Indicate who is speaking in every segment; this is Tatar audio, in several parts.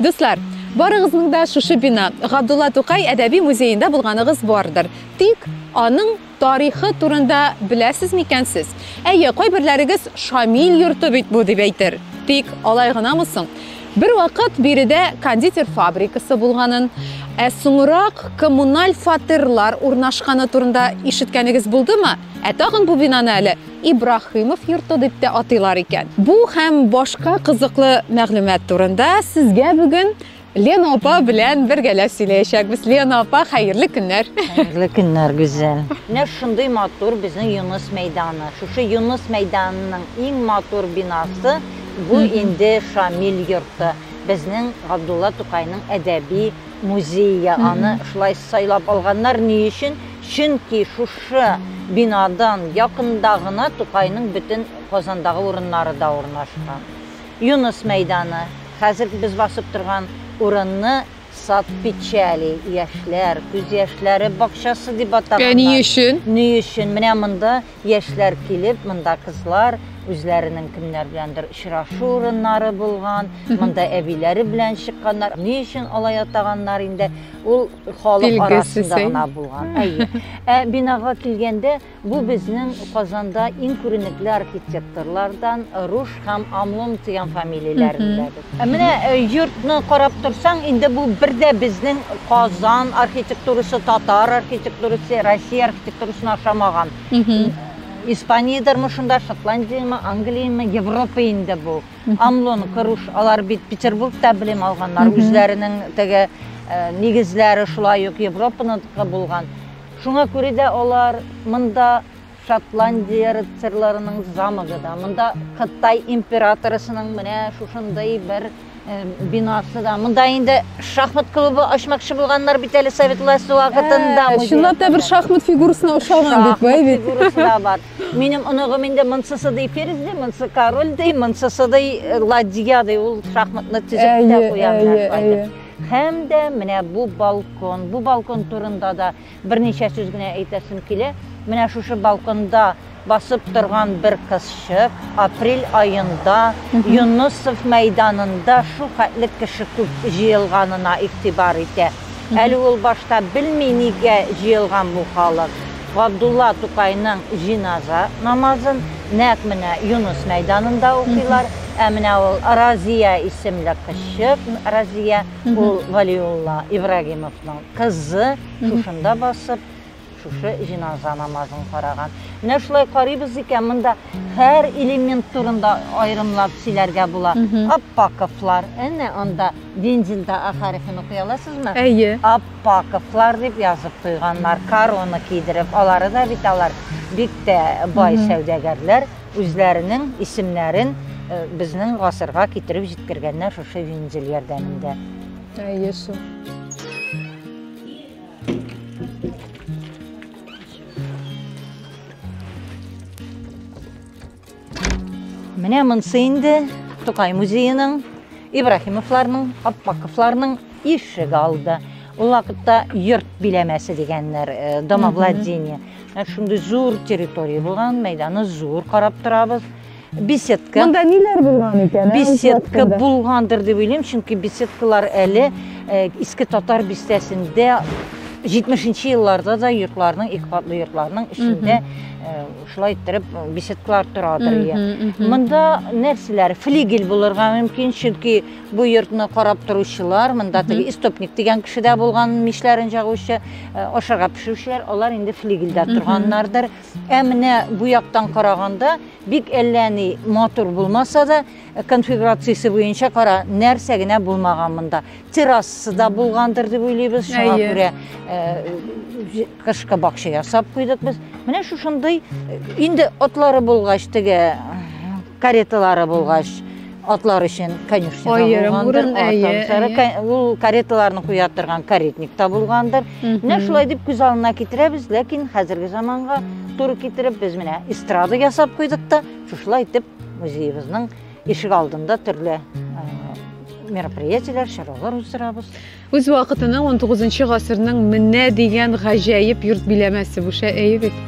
Speaker 1: Дуслар, барыгызның да шушы бина Габдулла Тукай әдәби музеенда булганыгыз бардыр. Тик аның тарихы турында беләсез микән сез? Әйе, кайберләрегез Шамил йорты бит бу дип әйтер. Тик алай гынамы соң? Бер вакыт биредә кондитер фабрикасы булганын, ә соңрак коммуналь фатирлар урнашканы турында ишеткәнегез булдымы? Ә тагын бу бинаны әле Ибраһимов йорты дип тә атыйлар икән. Бу һәм башка кызыклы мәгълүмат турында сезгә бүген Лена апа белән бергәләп сөйләячәкбез. Лена апа, хәерле көннәр.
Speaker 2: Хәерле көннәр, Гүзәл. Менә шундый матур безнең Юныс мәйданы. Шушы Юныс мәйданының иң матур бинасы бу инде Шамил йорты. Безнең Габдулла Тукайның әдәби музее. Аны шулай сайлап алганнар. Ни өчен? Чөнки шушы бинадан якында гына Тукайның бөтен Казандагы урыннары да урнашкан. Юныс мәйданы, хәзер без басып торган урынны Сад печали, яшьләр, күз яшьләре бакчасы дип атаганнар.
Speaker 1: Ә ни өчен?
Speaker 2: Ни өчен? Менә монда яшьләр килеп, монда кызлар үзләренең кемнәр беләндер очрашу урыннары булган, монда әбиләре белән чыкканнар. Ни өчен алай атаганнар инде? Ул халык арасында гына булган. Әйе. Ә бинага килгәндә, бу безнең Казанда иң күренекле архитекторлардан Руш һәм Амлон дигән фамилияләрен беләбез. Ә менә э, йортны карап торсаң, инде бу бер дә безнең Казан архитектурасы, татар архитектурасы, Россия архитектурасына ошамаган. Испаниядерме шунда, Шотландияме, Англияме, Европа инде бу. Амлон, Каруш, алар бит Петербургта белем алганнар, үзләренең теге э, нигезләре шулай ук Европаныкы булган. Шуңа күрә дә алар монда Шотландия рыцарьларының замогы да, монда Кытай императорысының менә шушындый бер э, бинасы да. Монда инде шахмат клубы ачмакчы булганнар бит әле совет власте вакытында.
Speaker 1: Ә, чынлап та бер шахмат фигурасына охшаган бит, бай бит.
Speaker 2: Шахмат фигурасы да бар. Минем оныгым инде монсысы ди ферзь ди, монсы король ди, монсысы ди э, ладья ди. Ул шахматны төзеп тә куя менә шулай. Һәм дә менә бу балкон. Бу балкон турында да берничә сүз генә әйтәсем килә. Менә шушы балконда басып торган бер кызчык апрель аенда Юнусов мәйданында шу хәтле кеше күп җыелганына игътибар итә. Әле ул башта белми нигә җыелган бу халык. Габдулла Тукайның җиназа намазын нәкъ менә Юныс мәйданында укыйлар. Ә менә ул Разия исемле кызчык, Разия, ул Валиулла Ибрагимовның кызы, шушында басып, шушы җиназа намазын караган. Менә шулай карыйбыз икән, монда һәр элемент турында аерымлап сөйләргә була. Аппаковлар, әнә анда вензельдә А хәрефен укый аласызмы?
Speaker 1: Әйе.
Speaker 2: Аппаковлар дип язып куйганнар, корона кидереп. Алары да бит алар бик тә бай сәүдәгәрләр, үзләренең исемнәрен э, безнең гасырга китереп җиткергәннәр шушы вензель ярдәмендә.
Speaker 1: Әйе шул.
Speaker 2: Менә монсы инде Тукай музееның, Ибраһимовларның, Аппаковларның ишек алды. Ул вакытта йорт биләмәсе дигәннәр, э, домовладение. Шундый зур территория булган, мәйданы зур карап торабыз. Беседка.
Speaker 1: Монда ниләр булган икән?
Speaker 2: Ә, беседка булгандыр дип уйлыйм, чөнки беседкалар әле э, Иске Татар бистәсендә 70 елларда да йортларның, ике катлы йортларның эчендә э, шулай иттереп беседкалар торадыр. Монда нәрсәләр? Флигель булырга мөмкин, чөнки бу йортны карап торучылар, монда теге истопник дигән кеше дә булган, мичләрен ягучы, э, ашарга пешерүчеләр, алар инде флигельдә торганнардыр. Ә менә бу яктан караганда, бик әллә ни матур булмаса да, конфигурациясе буенча кара, нәрсә генә булмаган монда. Террасасы да булгандыр дип уйлыйбыз, шуңа күрә э, кышкы бакча ясап куйдык без. Менә шушындый э, инде атлары булгач, теге кареталары булгач, атлар өчен конюшня
Speaker 1: да булгандыр.
Speaker 2: Ул кареталарны куя торган каретник та булгандыр. Менә шулай дип күз алдына китерәбез, ләкин хәзерге заманга туры китереп без менә эстрада ясап куйдык та, шушылай итеп музеебызның ишек алдында төрле мероприятиеләр, чаралар уздырабыз.
Speaker 1: Үз вакытының 19 гасырның менә дигән гаҗәеп йорт биләмәсе бу әйе бит.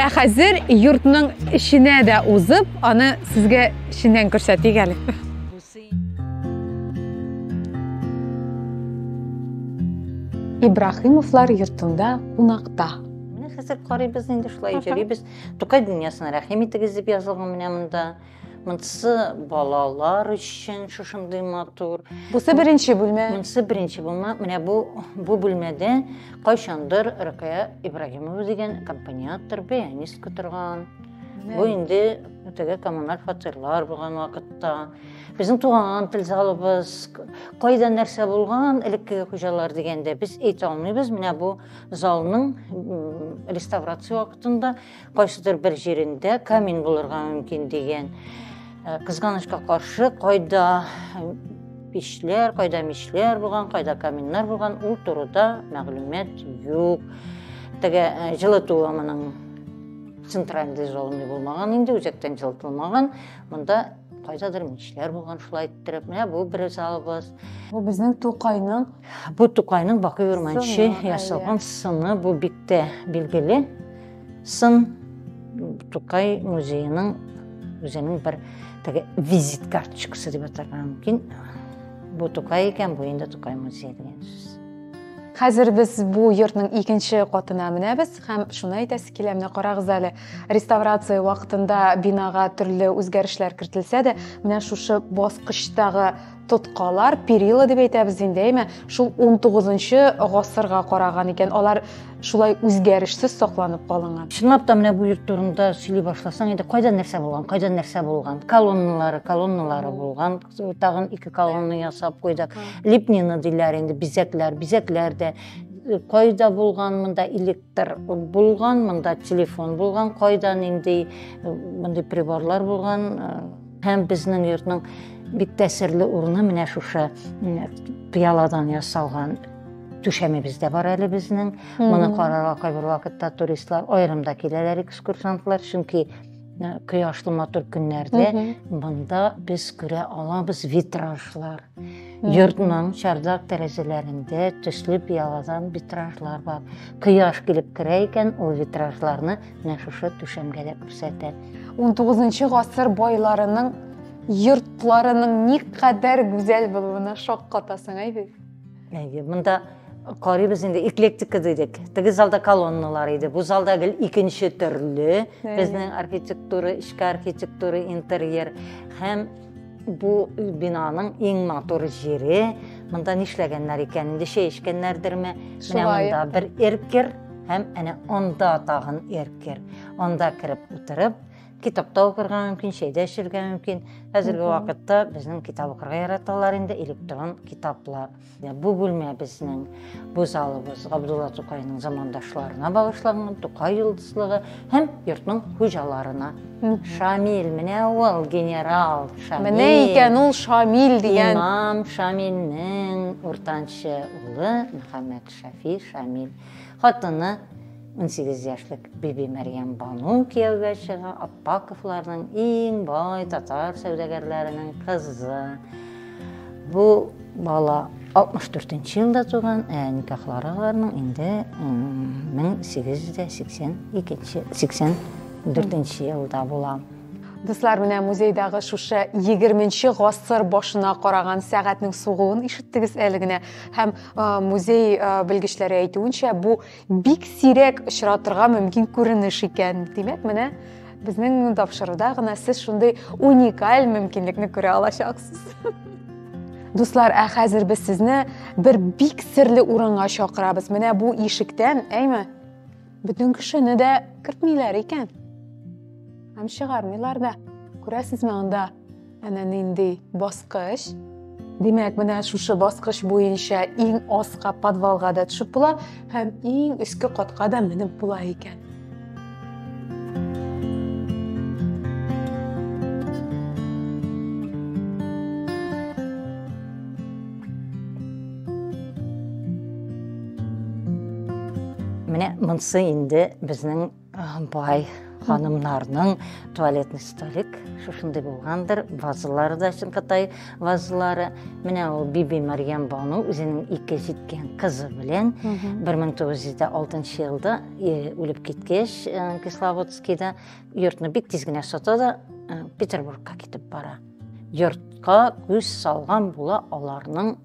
Speaker 1: Ә хәзер йортның эченә дә узып, аны сезгә эченнән күрсәтик әле. Ибраһимовлар йортында кунакта.
Speaker 2: Менә хәзер карыйбыз инде, шулай йөрибез. Тукай дөньясына рәхим итегез дип язылган менә монда. Монысы балалар өчен шушындый матур.
Speaker 1: Бусы беренче бүлмә.
Speaker 2: Монысы беренче бүлмә. Менә бу бүлмәдә кайчандыр Рөкыя Ибраһимова дигән аккомпаниатор, пианистка торган. Бу инде теге коммуналь фатирлар булган вакытта. Безнең туган тел залыбыз, кайда нәрсә булган, элеккеге хуҗалар дигәндә без әйтә алмыйбыз. Менә бу залның реставрация вакытында кайсыдыр бер җирендә камин булырга мөмкин дигән. Кызганычка каршы, кайда пишләр, кайда мишләр булган, кайда каминнар булган, ул турыда мәгълүмат юк. Теге җылыту моның центральный зоны булмаган инде, үзәктән җылытылмаган. Монда кайдадыр мичләр булган, шулай иттереп. Менә бу бер залыбыз.
Speaker 1: Бу безнең Тукайның.
Speaker 2: Бу Тукайның Бакый Урманчы ясалган сыны, бу бик тә билгеле сын. Тукай музееның үзенең бер теге визит карточкасы дип атарга мөмкин. Бу Тукай икән, бу инде Тукай музее дигән сүз.
Speaker 1: Хәзер без бу йортның икенче катына менәбез һәм шуны әйтәсе килә, менә карагыз әле, реставрация вакытында бинага төрле үзгәрешләр кертелсә дә, менә шушы баскычтагы тоткалар, перила дип әйтәбез инде, әйме, шул 19 гасырга караган икән, алар шулай үзгәрешсез сакланып калынган.
Speaker 2: Чынлап та менә бу йорт турында сөйли башласаң, инде кайда нәрсә булган, кайда нәрсә булган, колонналары, колонналары булган, тагын ике колонна ясап куйдык. Лепнина диләр инде, бизәкләр, бизәкләр дә кайда булган, монда электр булган, монда телефон булган, кайда нинди мондый приборлар булган. Һәм безнең йортның бик тәэсирле урыны менә шушы пыяладан ясалган түшәмебез дә бар әле безнең. Моны карарга кайбер вакытта туристлар аерым да киләләр, экскурсантлар, чөнки кояшлы матур көннәрдә монда без күрә алабыз витражлар. Йортның чардак тәрәзәләрендә төсле пыяладан витражлар бар. Кояш килеп керә икән, ул витражларны менә шушы түшәмгә дә күрсәтә.
Speaker 1: 19 гасыр байларының йортларының никадәр гүзәл булуына шаккатасың, әй бит.
Speaker 2: Әйе, монда карыйбыз инде, эклектика дидек. Теге залда колонналар иде. Бу залда гел икенче төрле безнең архитектура, эчке архитектура, интерьер һәм бу бинаның иң матур җире. Монда нишләгәннәр икән? Инде чәй эчкәннәрдерме? Менә монда бер эркер һәм әнә анда тагын эркер. Анда кереп утырып, китапта укырга мөмкин, чәйдә эчәргә мөмкин. Хәзерге вакытта безнең китап укырга яраталар инде, электрон китаплар. Бу бүлмә безнең, бу залыбыз Габдулла Тукайның замандашларына багышланган, Тукай йолдызлыгы һәм йортның хуҗаларына. Шамил, менә ул генерал Шамил.
Speaker 1: Менә икән ул Шамил дигән.
Speaker 2: Имам Шамилнең уртанчы улы Мөхәммәд Шафи Шамил. Хатыны 18 яшьлек Биби Мәрьям Бану кияүгә чыга, Аппаковларның иң бай татар сәүдәгәрләренең кызы. Бу бала 64 елда туган, ә никахлары аларның инде 1882 84 елда була.
Speaker 1: Дуслар, менә музейдагы шушы 20 гасыр башына караган сәгатьнең сугуын ишеттегез әле генә. Һәм музей белгечләре әйтүенчә, бу бик сирәк очратырга мөмкин күренеш икән. Димәк, менә безнең тапшыруда гына сез шундый уникаль мөмкинлекне күрә алачаксыз. Дуслар, ә хәзер без сезне бер бик серле урынга чакырабыз. Менә бу ишектән, әйме, бөтен кешене дә кертмиләр икән. Һәм чыгармыйлар да. Күрәсезме анда әнә нинди баскыч? Димәк, менә шушы баскыч буенча иң аска подвалга да төшеп була һәм иң өске катка да менеп була икән.
Speaker 2: Менә монсы инде безнең бай ханымнарның туалетный столик шушындый булгандыр, вазалары да чын Кытай вазалары. Менә ул Биби Мәрьям Бану үзенең ике җиткән кызы белән 1906 елда үлеп киткәч, Кисловодскийда йортны бик тиз генә сата да Петербургка китеп бара. йортка күз салган була аларның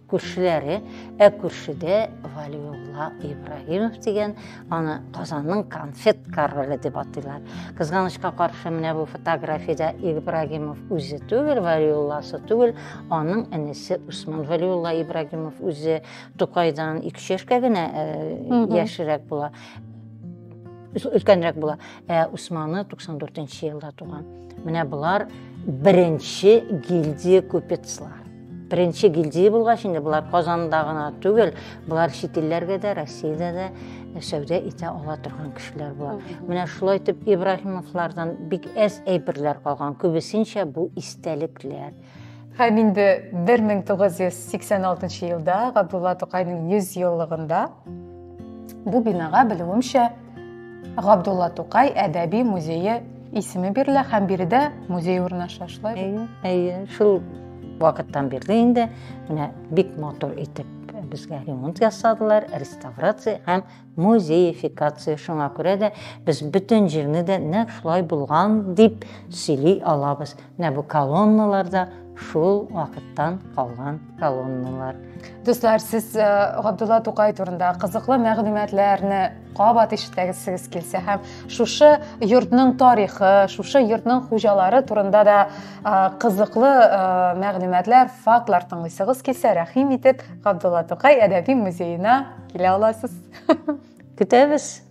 Speaker 2: күршеләре, ә күршедә Валиулла Ибраһимов дигән, аны Казанның конфет короле дип атыйлар. Кызганычка каршы, менә бу фотографиядә Ибрагимов үзе түгел, Валиулласы түгел, аның энесе Усман Валиулла Ибрагимов үзе Тукайдан 2 яшькә генә яшьрәк була. Өлкәнрәк була. Ә Усманы 94 елда туган. Менә болар беренче гильдия купецлар. Беренче гильдия булгач, инде болар Казанда гына түгел, болар чит илләргә дә, Россиядә дә сәүдә итә ала торган кешеләр була. Менә шулай итеп Ибраһимовлардан бик әз әйберләр калган. Күбесенчә бу истәлекләр.
Speaker 1: Һәм инде 1986 елда Габдулла Тукайның 100 еллыгында бу бинага, белүемчә, Габдулла Тукай әдәби музее исеме бирелә һәм биредә музей урнаша, шулай
Speaker 2: Әйе, әйе, шул вакыттан бирле инде менә бик матур итеп безгә ремонт ясадылар, реставрация һәм музеефикация. Шуңа күрә дә без бөтен җирне дә нәкъ шулай булган дип сөйли алабыз. Менә бу колонналар да шул вакыттан калган колонналар.
Speaker 1: Дуслар, сез э, Габдулла Тукай турында кызыклы мәгълүматларны кабат ишетәгез килсә һәм шушы йортның тарихы, шушы йортның хуҗалары турында да э, кызыклы э, мәгълүматлар, фактлар тыңлыйсыгыз килсә, рәхим итеп Габдулла Тукай әдәби музеена килә аласыз.
Speaker 2: Көтәбез.